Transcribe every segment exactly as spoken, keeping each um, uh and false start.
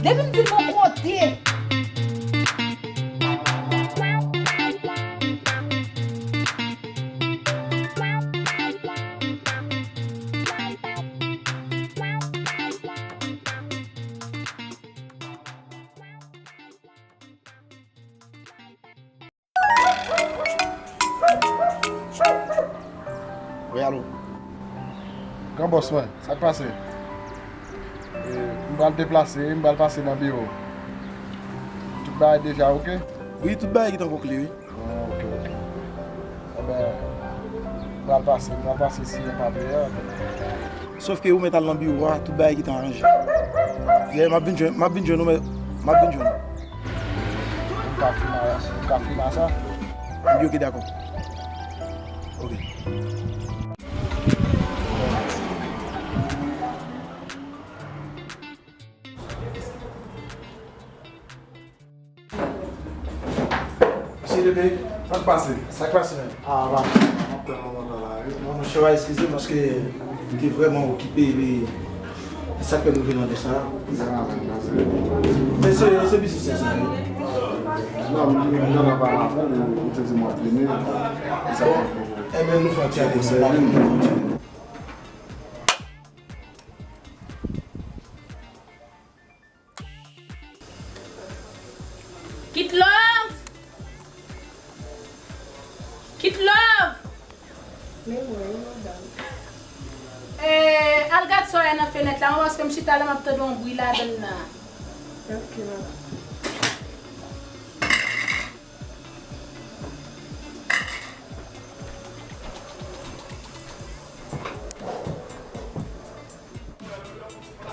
Depi m di l bon kote. Wi, alo. Gran bòs mwen, sa k pase? E, m pral deplase, m pral pase nan biwo. Tout bagay deja oke? Wi, tout bagay gentan konkli, wi. Ah, oke, oke. Enben, m pral pase, m pral pase siyen papye a. Sòf ke ou mèt al nan biwo a, tout bagay gentan aranje. Yeah, m ap vin jwenn, m ap vin jwenn ou, men m ap vin jwenn ou. Ou ka fina, ou ka fina sa? Epi oke, dakò. Oke. Mesye Debe, sa k pase? Sa k pase menm? Ah, pa m ap tann moman la, wi. Mon chè, eskize m paske m te vrèman okipe, epi se sa k fè m rive nan lè sa. Men se, se biznis sa, wi. Non, m, m, m nan pa la, men ou te di m w ap vini, e sa. Bon, enben, nou fè yon ti ane, nou fè yon ti ane. Kit Love! Kit Love! Men mwen, wi, madanm. Eh, al gad sa w wè nan fenèt la, paske m chita la, m ap tande yon bri ladann nan. Ok, madanm.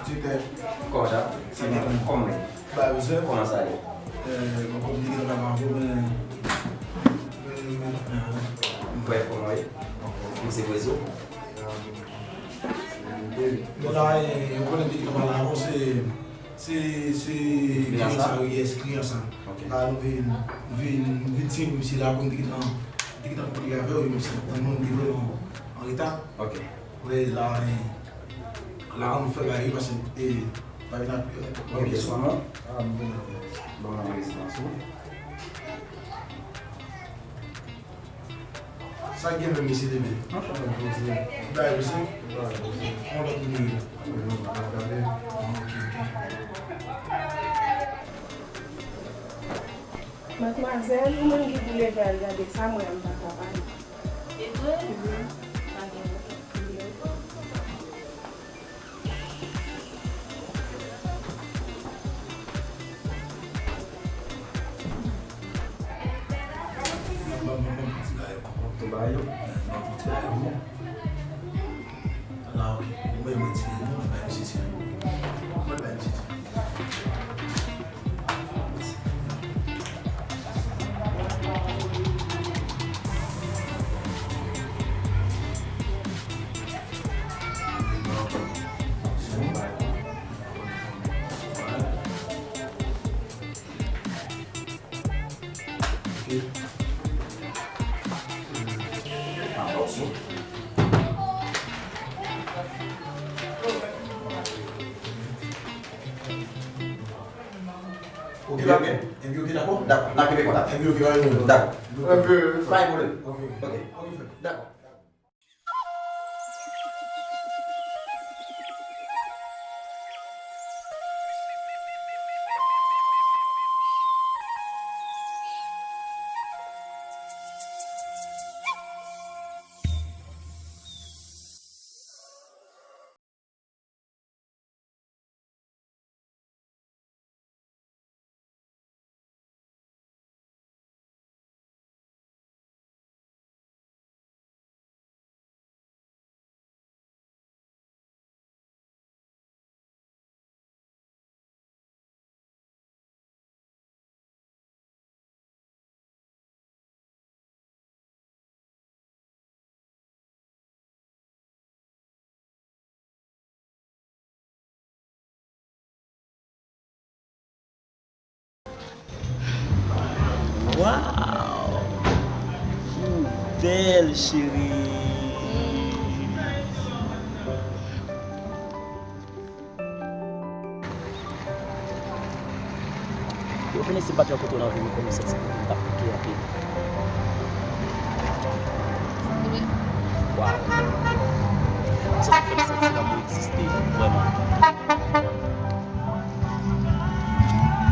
Direktè. Kòman sa? Sa byen, kòman? Ba, mezye. Kòman sa ye? Eh, mwen konn li gen travay avè w, men, men, men, men, men. M kwè kòman ye? Misye prezo? Men la, eh, ou konnen li gen travay la, bon, se, se, se kliyan sa, wi, yes, kliyan sa. Ok. La, nou vin, nou vin, nou vin siyen misye la, pou nou te gentan, te gentan konprann avè w, misye, nou te vrèman an reta. Ok. Wi, la, eh, la, nou fè bagay, paske, eh, bagay la, ok, sou mwen. Ah, m bon. Bon, rezidans ou. Sa gen menm, mesye Debe? Anchante, mesye. Bay mesye. Yon lòt nimewo. Ok, ok. Madmwazèl, ou menm ki pou leve al gade sa, mwen, m pa ka pale. E vre? Wi. Pa gen pwoblèm. Ban m, ban m, ban m ti bagay ankò. Tou bagay yo? Ban m ti bagay ankò. La, ok. Mwen, mwen ti, mwen bay misye ti. Mwen bay misye ti. Ok, la byen. Epi, ok, dakò? Dakò. N a kenbe kontak. Epi, ok, la byen. Dakò. Epi, pa gen pwoblèm. Ok. Ok. Ok, fè. Dakò. Waw! Ou bèl, cheri. Mm. Si m pa t rankontre w nan vi m, m konnen santi m t ap pike anpil. Wi. Waw. Sa te fè m santi lanmou egziste vrèman.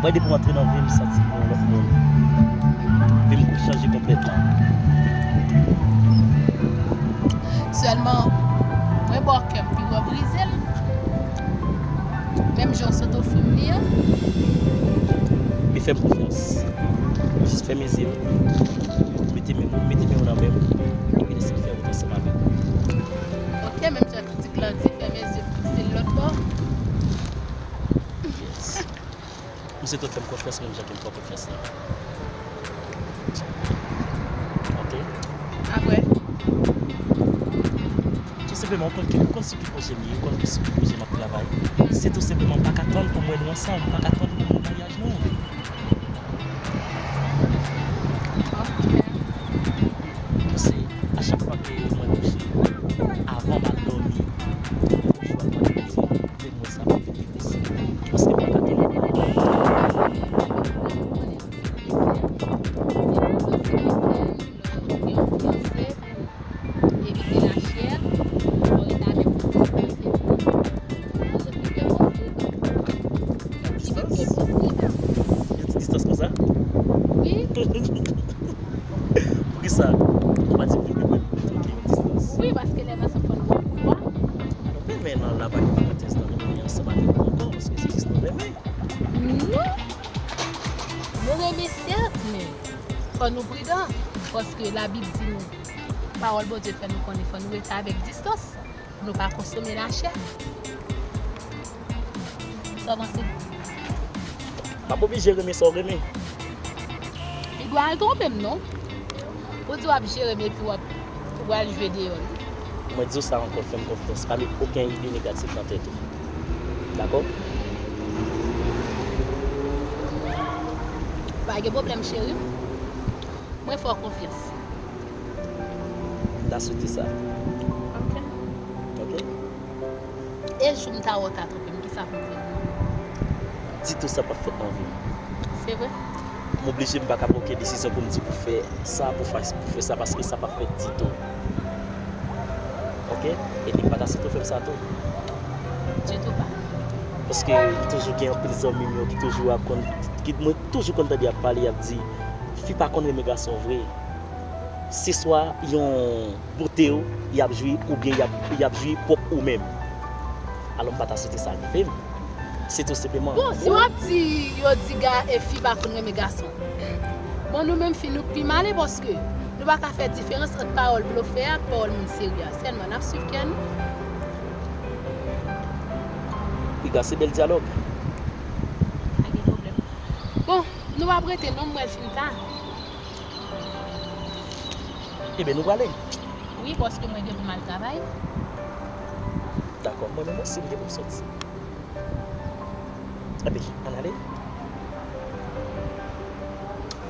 Mwen, depi w antre nan vi m, m santi m yon lòt moun. Vi m chanje konplètman. Sèlman, mwen ba w kè m pi w brize l. Menm jan w sot ofri m li an. Epi fè m konfyans. Jis fèmen zye w. Mete men, mete men w nan men m. Epi lese m fè wout ansanm avè w. Ok, menm jan Ti Glandi fèmen zye l fikse l lòt bò. Yes. M swete w fè m konfyans menm jan ke m fè w konfyans lan. Ok. Apre? Tou senpleman, ou konn ki, ou konn sou ki pwojè m ye, ou konn ki sou ki pwojè m ap travay. Se tou senpleman, m pa ka tann pou m wè nou ansanm, m pa ka tann pou m wè maryaj nou. Ok. Paske a chak fwa ke mwen kouche, avan m al dòmi, m toujou ap mande Bondye pou l fè m wè sa pou m vin pi posib. Paske m pa ka tann. Evite lachè, fò rete avèk distans epi manje pi ke posib. Pi vit ke posib. Yon ti distans konsa? Wi. Poukisa? Ou pa di vin pi pre pou mete yon distans? Wi, paske lè nan sa fò nou wè pouvwa. Alò, men, men nan la pa gen pwotèz nan nou, nou ansanm avèk ou ankò, paske se jis nou renmen. Non. Nou renmen sèt, men fò nou pridan, paske Labib di nou, pawòl Bondye fè nou konnen, fò nou rete avèk distans, pou nou pa konsome lachè. Sa w panse? M ap oblije renmen sa w renmen. Li dwe al twonpe m, non? Pou di w ap jere m epi w ap, w al jwe deyò l. Mwen di w sa ankò, fè m konfyans. Pa met okenn ide negatif nan tèt ou. Dakò? Pa gen pwoblèm, cheri. Mwen fè w konfyans. M ta swete sa. Ok. Ok? E jou m ta wè w ta twonpe m, kisa pou m fè? Ditou sa p ap fèt nan vi m. Se vre? M oblije, m pa ka pran okenn desizyon pou m di pou fè sa, pou fè, pou fè sa, paske sa p ap fèt ditou. Ok? Epi m pa ta swete w fè m sa tou. Ditou pa. Paske m toujou gen anpil zanmi m yo ki toujou ap konn, ki mwen toujou konn tande y ap pale, y ap di, fi pa konn renmen gason vre. Se swa yon bote w y ap jwi oubyen y ap, y ap jwi pwòp ou menm. Alò, m pa ta swete sa rive m. Se tou senpleman. Bon, si w ap di yo di ga e fi pa konn renmen gason. Bon, nou menm fi, nou pi male paske nou pa ka fè diferans ant pawòl blofè ak pawòl moun serye a. Sèlman, n ap swiv kè nou. Piga, se bèl dyalòg. Pa gen pwoblèm. Bon, nou p ap rete non, m wè l fin ta. Ebyen, nou prale? Wi, paske mwen gen pou m al travay. Dakò, mwen menm osi, m gen pou m soti. Ebyen, ann ale.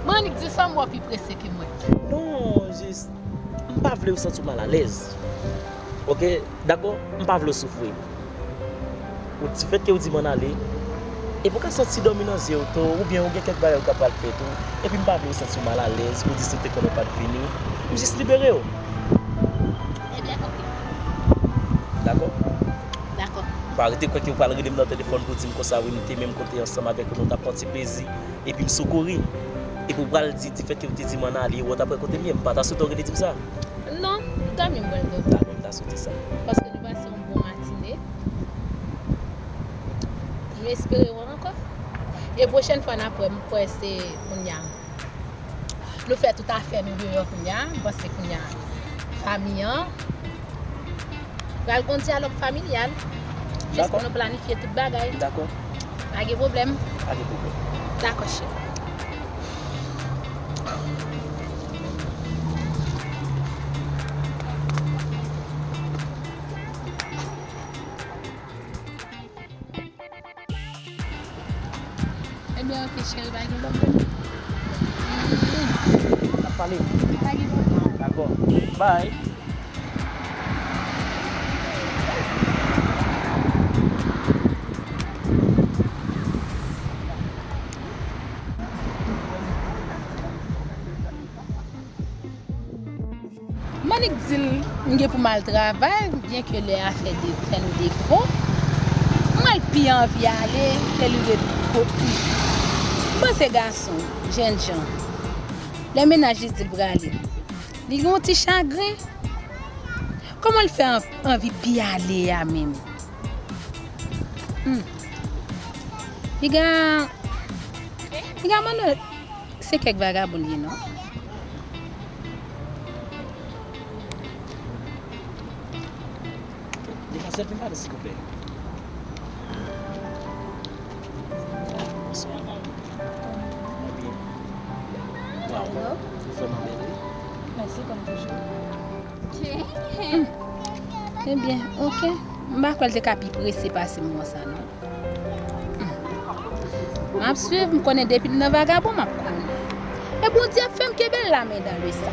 Mwen annik di sa m wè w pi prese ke mwen. Non, jis, m pa vle w santi w malalèz. Ok? Dakò? M pa vle w soufri. Ou, difèt ke ou di m ann ale, epi ou ka santi dòmi nan zye w tou, oubyen ou gen kèk bagay ou ka pral fè tou, epi m pa vle ou santi w malalèz, ou di si w te konnen w pa t vini, m jis libere w. Ebyen, ok. Dakò? Dakò. Pa rete kwè ke ou pral rele m nan telefòn pou di m konsa, wi, m te menm kote ansanm avèk ou, nou t ap pran ti plezi, epi m sou kouri. Epi ou pral di, difèt ke ou te di m ann ale, ou t ap wè kote m ye, m pa ta swete w rele di m sa. Non, tanmi m pral dòmi. Dakò, m ta swete sa. Paske nou pase yon bon matine. Nou espere wè w ankò. E pwochèn fwa n ap wè, m kwè se kounye a. Nou fè tout afè nou deyò kounye a. M panse kounye a fanmi an pral gon dyalòg familyal. Jis pou nou planifye tout bagay. Dakò. Pa gen pwoblèm. Pa gen pwoblèm. Dakò, cheri. Ebyen, ok, cheri, pa gen pwoblèm. N ap pale. Pa gen pwoblèm. Dakò. Bye. M annik di l m gen pou m al travay, byenke lè a fè de, fè n defo. Mwen l pi anvi ale ke li ret kote m. M panse gason, jènjan, lè mennaj li di l prale, li gen yon ti chagren. Kòman l fè an- anvi pi ale a menm? Hmm. Piga, piga mande se kèk vagabon li ye non. Demwazèl, vin pale, silvouplè. Bonswa. Mwen byen. Waw. Hello. Ou vrèman bèl, wi. Mèsi, kòm toujou. Ebyen, oke. M pa kwè l te ka pi prese pase m konsa, non. M ap swiv, m konnen depi m nan vagabon, m ap konnen. E Bondye ap fè m kenbe l la men dan le sa.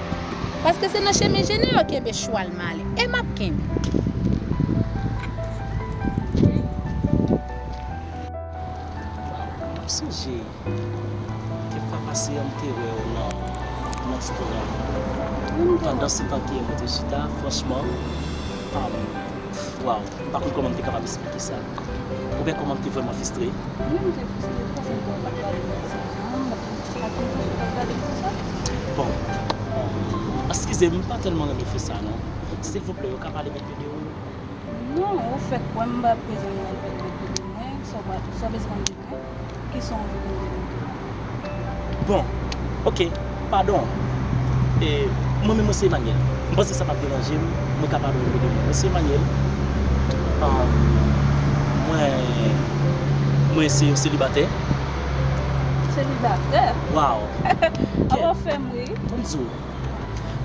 Paske se nan chemen jene yo kenbe chwal malen. E m ap kenbe. M ap sonje kèk fwa pase an m te wè w nan, nan stori a. Pandan se tan ke mwen te chita, franchman, um, waw, m pa konn kòman m te kapab eksplike sa. Oubyen kòman m te vrèman fristre. Wi, m te fristre, paske m pa t gade m ti jan, m pa t konn si w t ap gade m konsa. Bon, eskize m, m pa tèlman renmen fè sa non. Silvouplè, ou ka pale m enpe de ou? Non, ou fèk kwè m pa bezwen al pèdi de mwen, sa w pa, sa w bezwen di mwen, kisa w anvi konn de mwen? Bon, oke, padon. E, mwen menm mwen se Emmanuel. M panse sa p ap deranje m, mwen ka pale w de mwen. Mwen se Emmanuel. Ah, mwen, mwen se yon selibatè. Selibatè? Waw. Awa w fè m ri. Fò m di w,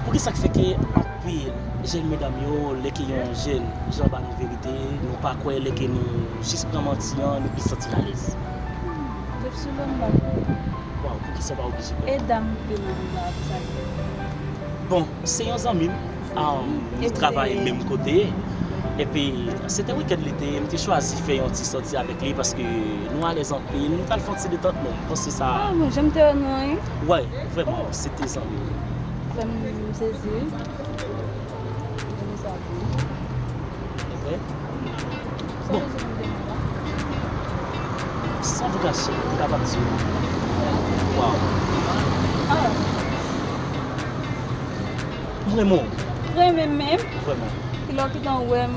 poukisa k fè ke anpil jèn medam yo, lè ke yon jèn jan ba nou verite, nou pa kwè, lè ke nou jis pran manti an, nou plis santi n alèz? Hmm, depi sou lè m pa kwè. Waw, poukisa w pa oblije kwè? E dam ki te nan wout la, ki sa l ye? Bon, se yon zanmi m, ah, nou travay menm kote. Epi, se te wikenn li te ye, m te chwazi fè yon ti sòti avèk li paske nou alèz anpil, nou t al fè yon ti detant, bon, m panse sa. Ah, bon, jan m te wè nou an, wi. Wi, vrèman, se te zanmi m. Vrèman, m sezi. Renmen sa tou. E vre? Bon. San vou kache, m kapab di w. Waw. Ah. M renmen w. Renmen m menm? Vrèman. Kilè w gentan wè m,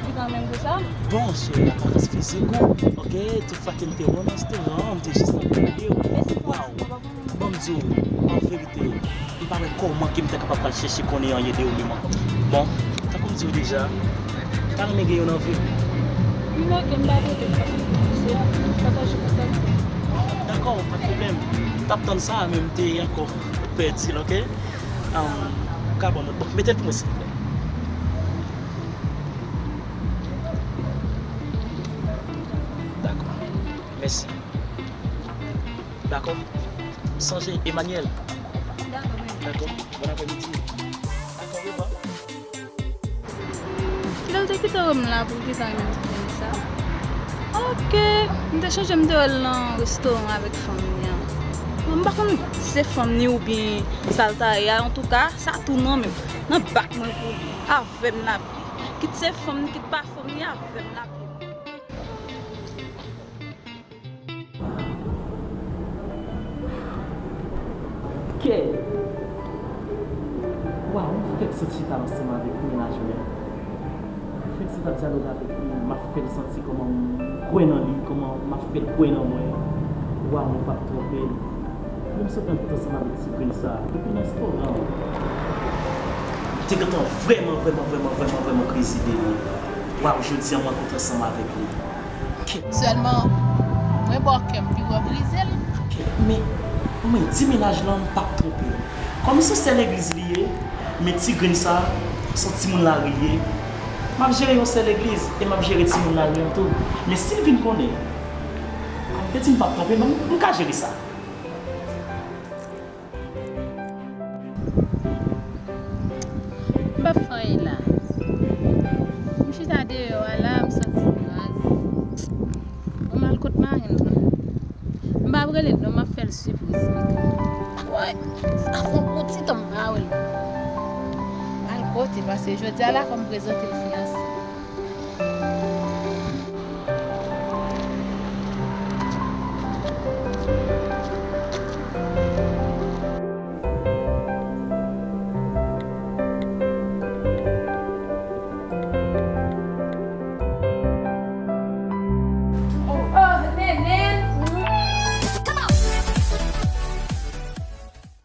gentan renmen m konsa? Bon, se aparans fizik ou, oke, tout fwa ke m te wè w nan restoran an, m te jis anvi gade w. Waw. Bon, m di w, an verite, m pa wè kòman ke m ta kapab pral chèche konnen anyen de ou menm ankò. Bon, tankou m di w deja, m ta renmen gen youn an vre. Youn an ke m pa vle ke m pase pou se pataje kontak. Dakò, pa t pwoblèm. M t ap tann sa a, men m te ankò pèdi l, oke? Am, ou ka ban mwen. Bon, mete l pou mwen, silvouplè. Dakò. Mèsi. Dakò. Sonje, Emmanuel. Dakò, men. Dakò. Bon aprèmidi. Dakò, orevwa. Kilè l te kite w menm la, poukisa menm ti fanm sa? Oke, m te chonje m te wè l nan restoran avèk fanm li an. Bon, m pa konn si se fanm li oubyen sa l ta ye a, antouka, sa tou nan men m. Nan bak mwen pou li. Avè m l ap ye. Kit se fanm li, kit pa fanm li, avè m l ap ye. Kè. Waw, m fèk sot chita ansanm avèk mennaj mwen. M fèk sot ap dyaloge avèk li, m ap fè l santi kòman m kwè nan li, kòman m ap fè l kwè nan mwen. Waw, mwen p ap twonpe l. Mwen m sot rankontre ansanm avèk ti grenn sa a depi nan restoran an. M te gentan vrèman, vrèman, vrèman, vrèman, vrèman krezi de li. Waw, jodi a m rankontre ansanm avèk li. Sèlman, mwen bò kè m pi wè brize l. Men, mwen di mennaj lan m p ap twonpe l. Kòm se sè legliz li ye, men ti grenn sa, se yon timoun lari l ye. M ap jere yon sè legliz e m ap jere timoun lari an tou. Men si l vin konnen, kòm te di m p ap twonpe l, m, m ka jere sa. M p ap fè anyen la. M chita deyò a la, m santi m raz. Mwen m al kot marenn mwen. M p ap rele l non, m ap fè l sipriz pito. Woy, sa fè yon bon ti tan m pa wè l. M al kote, paske jodi a la fò m prezante l fiyanse.